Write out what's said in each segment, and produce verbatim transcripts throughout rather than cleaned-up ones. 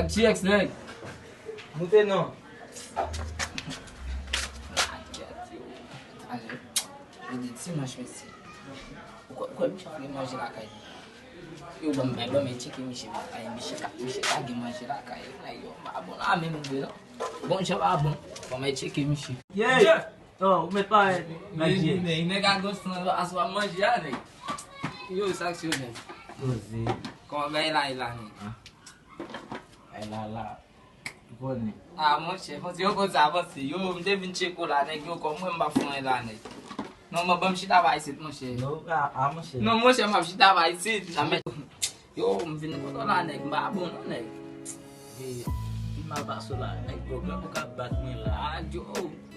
T X, nèg. Moute non. Jodi dimanch, mesye. Ou kwè, ou kwè misye fè manje lakay li? Yo, ban m, ban m tcheke misye lakay. Misye ka, misye ka gen manje lakay. Nèg yo, pa bon la menm vre, non. Bon, jan pa bon. Ban m tcheke misye. Yeah! Oh, ou met pa nèg ye. Men, nèg a gòs lan, aswa manje a, nèg. Yo, sa k se, nèg? Poze. Kòman bagay la ye la, nèg? Ay la la. Ou konnen. Ah, monchè, panse yo konn sa, panse. Yo, m te vin tcheke w la, nèg, yo, kòm mwen, m pa fè anyen la, nèg. Non, mwen, ban m chita pa isit, monchè. Non, ah, ah, monchè. Non, monchè, m ap chita pa isit. Sa met, yo, m vin kote w la, nèg, m pa bon, non, nèg. E, pi mal pase w la, nèg, yo, granmoun k ap bat mwen la. Ah, yo,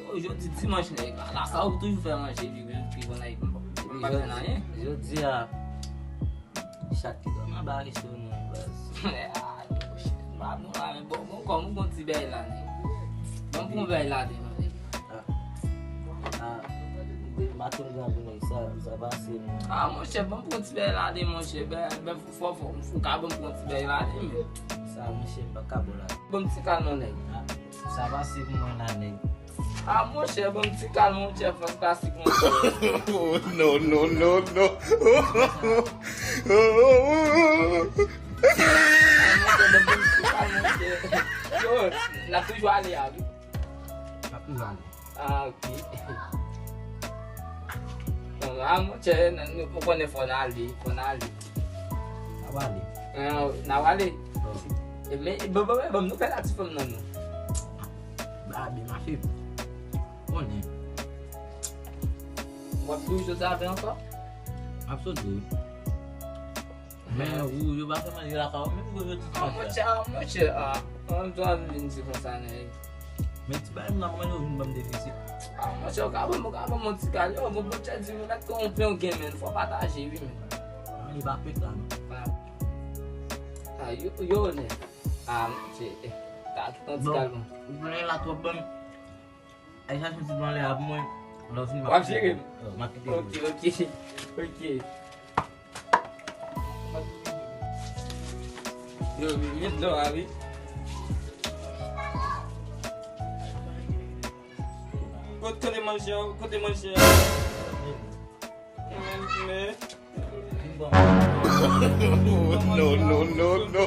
yo, jodi dimanch, nèg, la, sa ou toujou fè manje, pi, pi, pi, bon, nèg, m pa fè anyen. Jodi a, Chat ki dòmi anba resto nou, baz. Ah, yo, shit, m pa bon la, men bon, bon, kòm ou gon ti bèy la, nèg. Bon, bon bèy la, de, non, nèg. Ah, ah, m te, m pa tande grangou, nèg, sa, sa pase, non. Ah, monchè, bon, m pran ti bèy la, de, monchè, bèy, bèy, fò, fò, fò, ou ka bon, m pran ti bèy la, de, men. Sa, monchè, m pa ka bon la. Bon, ti kal, non, nèg. Ah, sa pase pou mwen la, nèg. Ah, monchè, ban m ti kal, monchè, Frans Klasik, monchè. Oh, no, no, no, no. Ah, monchè, ban m ti kal, monchè. Yo, n ap toujou ale a, wi. N ap toujou ale. Ah, ok. Bon, ah, monchè, n, n, ou konnen fò n ale, fò n ale. N ap ale. Ah, n ap ale? Oh. E, men, bon, bon, bon, bon, nou fè la ti fanm nan, non. Ba, byen mache. Konnen. W ap toujou soti avè ankò? M ap soti, wi. Men ou, yo pa fè manje lakay ou, menm gwo yo ti. Ah, monchè, ah, monchè, ah. An, m twa vin di konsa, nèg. Men ti bagay m nan, kòman yo vin ban m defisi? Ah, monchè, ou ka ban m, ou ka ban m yon ti kal, yo, bon, monchè, di, men, mèt kè yon plen ou gen, men, fò pataje, wi, men. An, li pa fèt la, non. Ah. Ah, yo, yo, nèg. Ah, monchè, eh, ta, ta, ti kal, bon. Ou plen la twòp, ban m. Ay, chache yon ti dlo anlè a pou mwen. Lè w fini, m ap kite w. W ap jere m? Oh, m ap kite w. Ok, ok. Ok. Yo, wi, met dlo a, wi. Kot-, kote manje a? Kote manje a? Men, men. No, no, no, no.